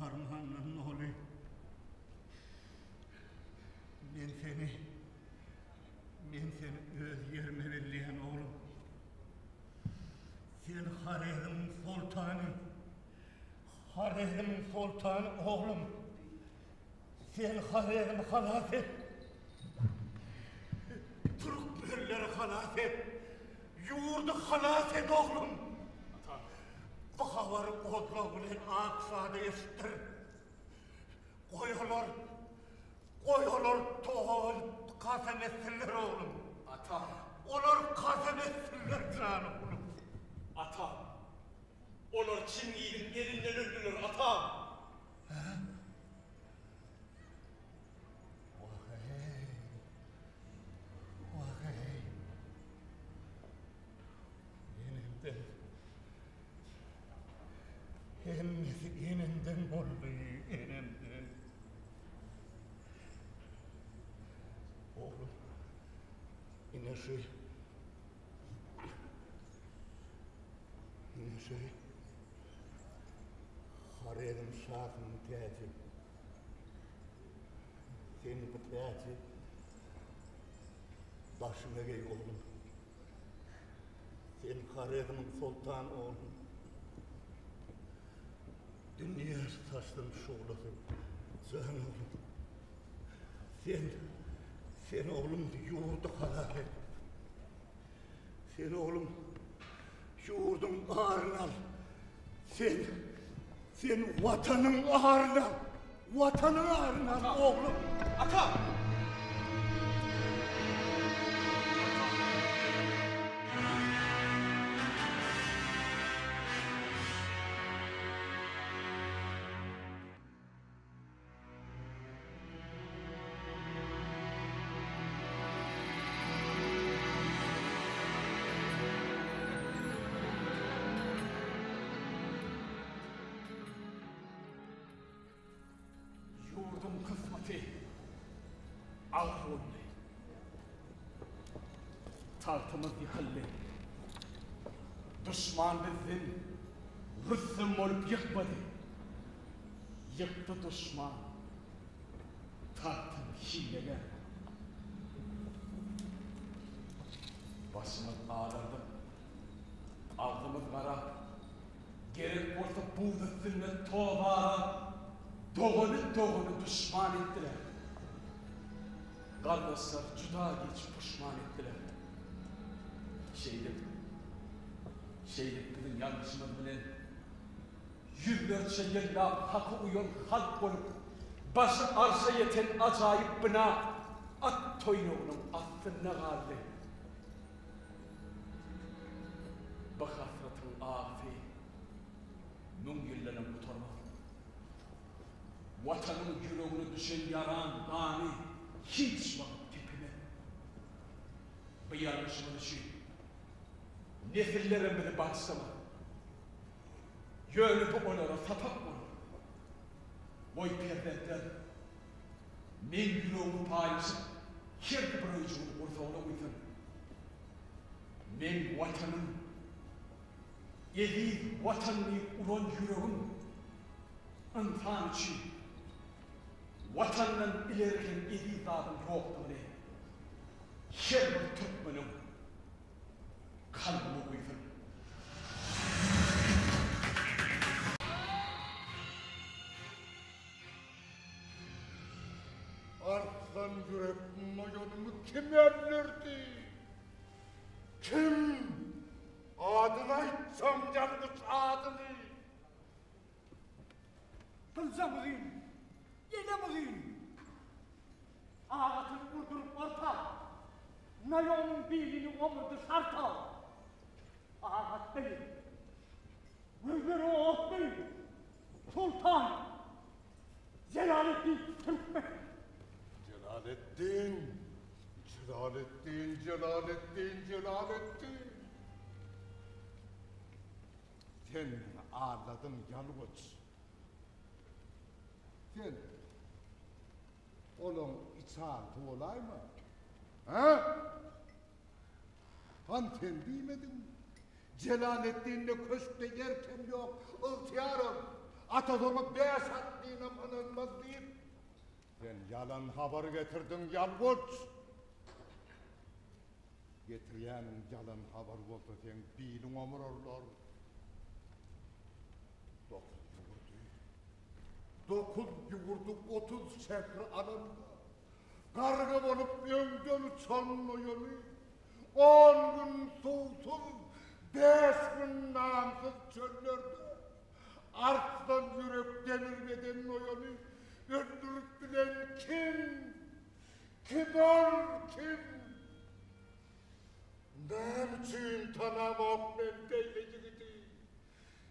armandan doly. Men seni, men seni öz ýerime belleýän oglum. Sen Horezmiň soltany, Horezmiň soltany oglum. Sen Horezmi halas et. Türkmenleri halas et. Ýurdy halas et oglum. Ata. Bu habary Odlag bilen Akşada eşitdir. Goý olar, goý olar toba bolup kasam etsinler oglum. Ata. Olar kasam etsinler jan oglum. Ata. Olar Çingiziň elinden öldüler ata. Hä? Wah-eý! Wah-eý! Enemden. Hemmesi enemden boldy, enemden. Oglum, ine şu Ine şu Horezm şasynyň täji. Sen bu täji başyňa geý, oglum. Sen Horezmiň soltany, oglum. Dünýä saçsyn şuglasy, jan oglum. Sen, sen oglum ýurdy halas et. Sen oglum ýurduň aryny al. Sen, sen watanyň aryny al. Watanyň aryny al oglum. Ata! Ýurduň kysmaty agyr boldy. Tagtymyz ýykyldy. Duşman bizden rüstem bolup ýykmady. Ýykdy duşman tagtyny hilegär. Başymyz alardyp, agzymyz gara, Gerek bolsa buz üstünde tozara, Dogany dogany duşman etdiler. Gardaşlar juda geç puşman etdiler. Şeýdip, şeýdip biziň ýalňyşymyz bilen Ýüzlerçe ýyllap haka uýan halk bolup, başy arşa ýeten ajaýyp bina at toýnagynyň astynda galdy. Bu hasratyň agysy müň ýyldanam gutarmaz. Watanyň ýüregine düşen ýaran gany hiç wagt kepemez. Bu ýalňyşymyz üçin nesillerem bizi bagyşlamaz. Ýöne bu olara sapak bolar. Goý perzentler, meň ýüregimi paýlaşyp, hersi bir öýjügini gursagyna guýsun. Meň Watanym, eziz Watan diýip uran ýüregim ynsan üçin Watandan ileri hem eziz zadyň ýokdugyny her bir türkmeniň kalbyna guýsun. Arslan ýürek noýonymy kim öldürdi? Kim? Adyny aýtsam ýalňyş adyny. Gyljam uzyn, elem uzyn. Agatyny urduryp orta, Naýonyň bilini omurdy şarta. Agat beý, gözleri otly, Soltan Jelaleddin Türkmen. Jelaleddin, Jelaleddin, Jelaleddin, Jelaleddin. Sen meni aldadyň ýalguç. Sen olaň içalysy bolaýma? Hä? Han sen diýmediňmi? Jelaleddinde köşkde erkem ýok, ygtyýaram. Atasy oňa bäş atlynam ynanmaz diýip, sen ýalan habar getirdiň, ýalguç! Getirýäniň ýalan habar bolsa seň biliň omurarlar. Dokuz ýurdy, dokuz ýurdy 30 şähri alanda, garga bolup öňden uçan noýony, on gün suwsuz, bäş gün nansyz çöllerde arslan ýürek demir beden noýony öldürip bilen kim? Kim ol, kim? Näme üçin tanamok men beýle ýigidi?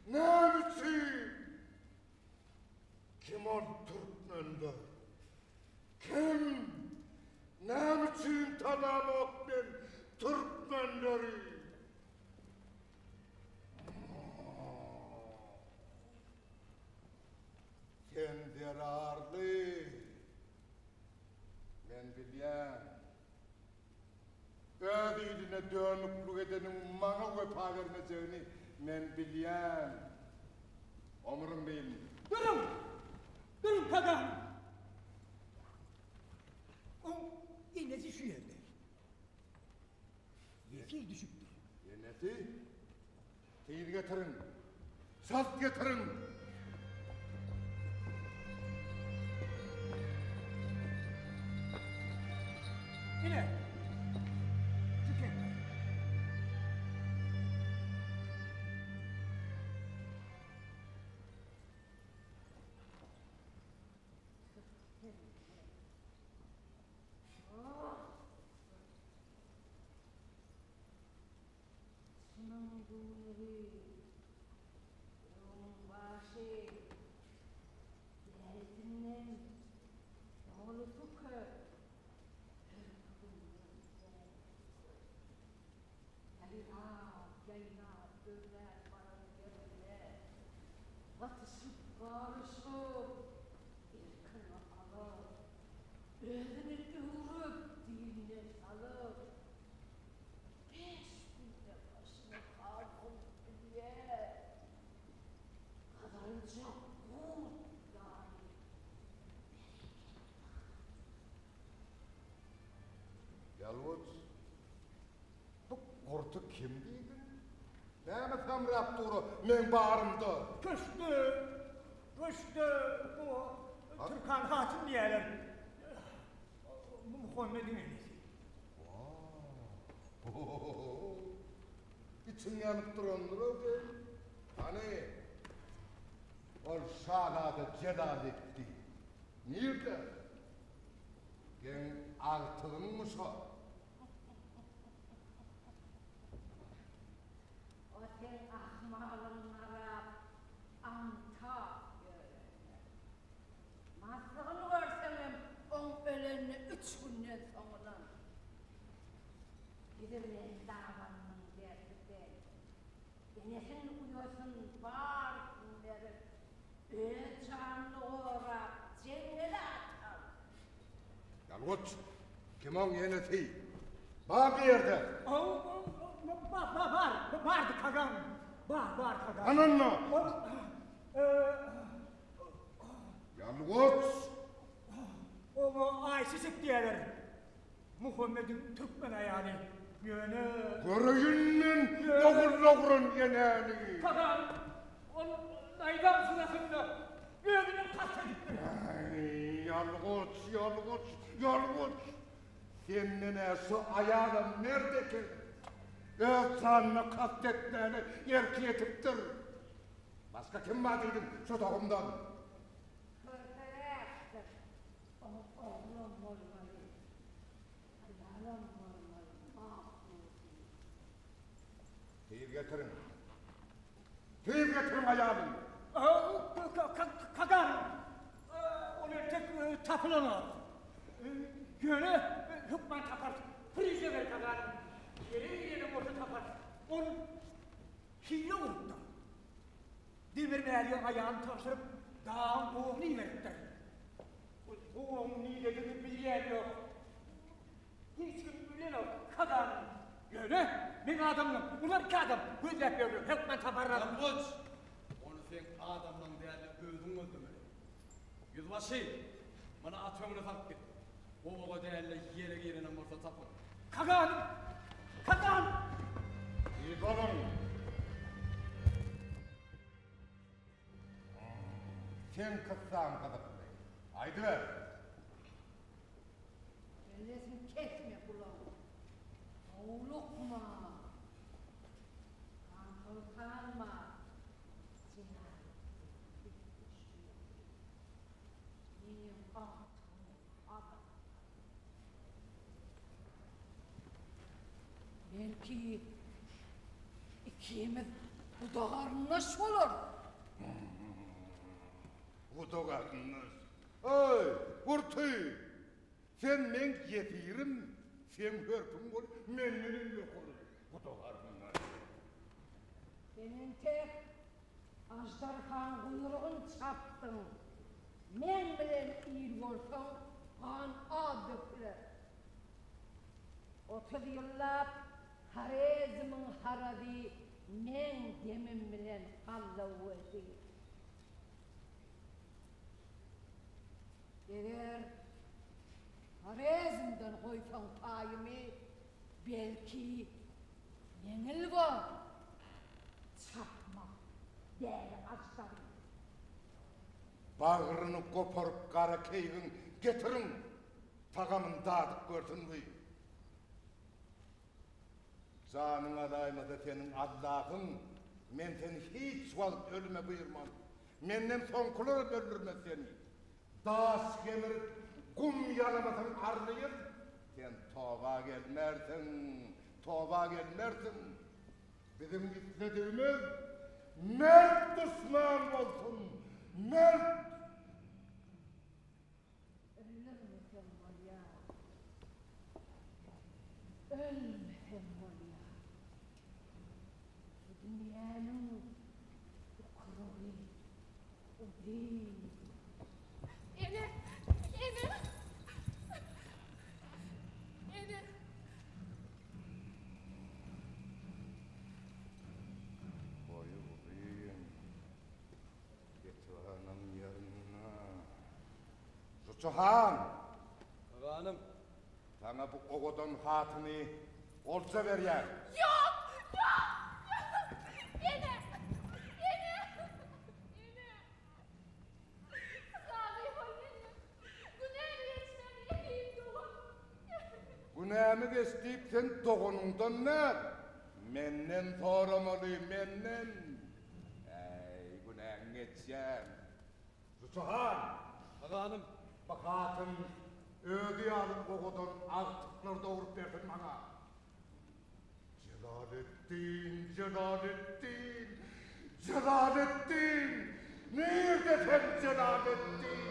Näme üçin? Kim ol türkmenler? Kim? Näme üçin tanamok men türkmenleri? Sen zerarly. Men bilýän. Öz iline dönüklik edeniň maňa wepa bermejegini men bilýän. Omurym bilin. Duruň! Duruň Tagan! Oň enesi şu ýerde. Ýesir düşüpdir. Enesi? Tiz getiriň! Çalt getiriň! Ine, şu kempir. Çynyň düwnügi, ýüregiň başy, dälisinden dolusy köp, hörpüginden dälisi köp. Ýaýrap, ýaýnap gözlän baran ýerinde, gatyşyp-garyşyp, erkiňi alyp, özüni öwrüp, diline salyp, Bäş günde başyna han bolup bilýär. Gazanjak gurt ýaly bereket bar. Ýalguç, bu gurty kim diýdiň? Näme samrap dur-a meň barymda? Köşkde, köşkde bu Türkan hatyn diýýärler. Muhammediň enesi. Wah! Içiň ýanyp durandyr-ow seň. Hany, ol şazada Jelaletdin nirde? Seň agtygyňmy şo? O seň ahmalyň garap, aňtap ýörendir. Maslygyny görseňem, oň ölenine üç günden soňunan. Bizi bilen dabanynyň derdi del. Enesin, uýasyn barysyny berip, öz janyny gorap, jeňňele atan. Ýalguç, kim oň enesi? Bar bu ýerde? Bar, bar, bardy Kagan. Bar, bar Kagan. Hany onda? Ol, Ýalguç! Oňa Aýçiçek diýerler. Muhammediň türkmen aýaly. Ýöne. Göreýin men ogul dogran enäni. Kagan, ol naýzaň syrasynda özüne kast edipdir. Aý, Ýalguç, Ýalguç, Ýalguç! Senden-ä şu aýalam mert eken. Öz janyna kast etmäne erki ýetipdir. Başga kim bar diýdim şu tohumdan? Körperäkdir. Oň oglam bolmaly, aýalam bolmaly, Mahmydy. Tiz getiriň. Tiz getiriň aýalyny. Kagan, ol ertek tapylanok. Ýöne hökman taparys. Puryja ber Kagan. Ýere-ýere bolsa taparys. Ol Hile gurupdyr. Demir Mäligiň aýalyny tabşyryp, dagyň gowagyna iberipdir. Ol gowagyň niredigini bilýän ýok. Hiç kim bilenok, Kazanyň. Ýöne meň adamlarym, olar iki adam, gözläp ýörler, hökman taparlar. Ýalňyş! Ony seň adamlaň däl-de özüň gözlemeli. Ýüzbaşy, muny at öňüne salyp git. Gowaga däl-de ýere girenem bolsa tapyň. Kaganym! Kaganym! Tiz boluň! Seň kyssaň gyzykly. Aýdyber. Kellesini kesme gulagyň. Howlukma. Han soltanma. Jenaýatly üýtgeşik Menem agtygym Azat. Belki ikimiz guda-garyndaş bolarys. Guda-garyndaş. Eý, Gurty! Sen meň ýesirim, seň hörpüň bol mendenem ýokary, guda-garyndaş. Sen entek aždarhaň guýrugyny çapdyň. Meň bilen il bolsaň, gan az döküler. 30 ýyllap Horezmiň harazy meň demim bilen gallaw boldy. Eger Horezmden goýsaň paýymy, belki, ýeňil bor çapmak däli aždary. Bagryny goparyp gara keýigiň getiriň, tagamyny dadyp görsün bu. Janyň alaýmasa seniň Allahyň, men seni hiç wagt ölüme buýurman. Menden soňkular öldürmez seni. Daş gemirip, gum ýalamasaň arlyýyn, sen toba gelmersiň, toba gelmersiň. Biziň isledigimiz mert duşman bolsun, mert! Öldürmesem bolýar. Ölmesem bolýar. Bu dünýäniň ukrugy uzyn. Ene! Ene! Ene! Boýy uzyn. Ýetibaranyň ýerinde. Juçy han! Ganym. Saňa bu owadan hatyny olja berýän. Ýok! Ýok! Ýok! Ene! Ene! Ene! Razy bol menden. Günämi geçmän eziz doganym. Günämi geç diýip sen doganyňdan däl, menden soramaly, menden. Äý, günäň geçýän. Juçy han! Ganym. Bu hatyn özi ýaly owadan agtyklar dogrup bersin maňa. Jelaletdin, Jelaletdin, Jelaletdin! Nirde sen, Jelaletdin?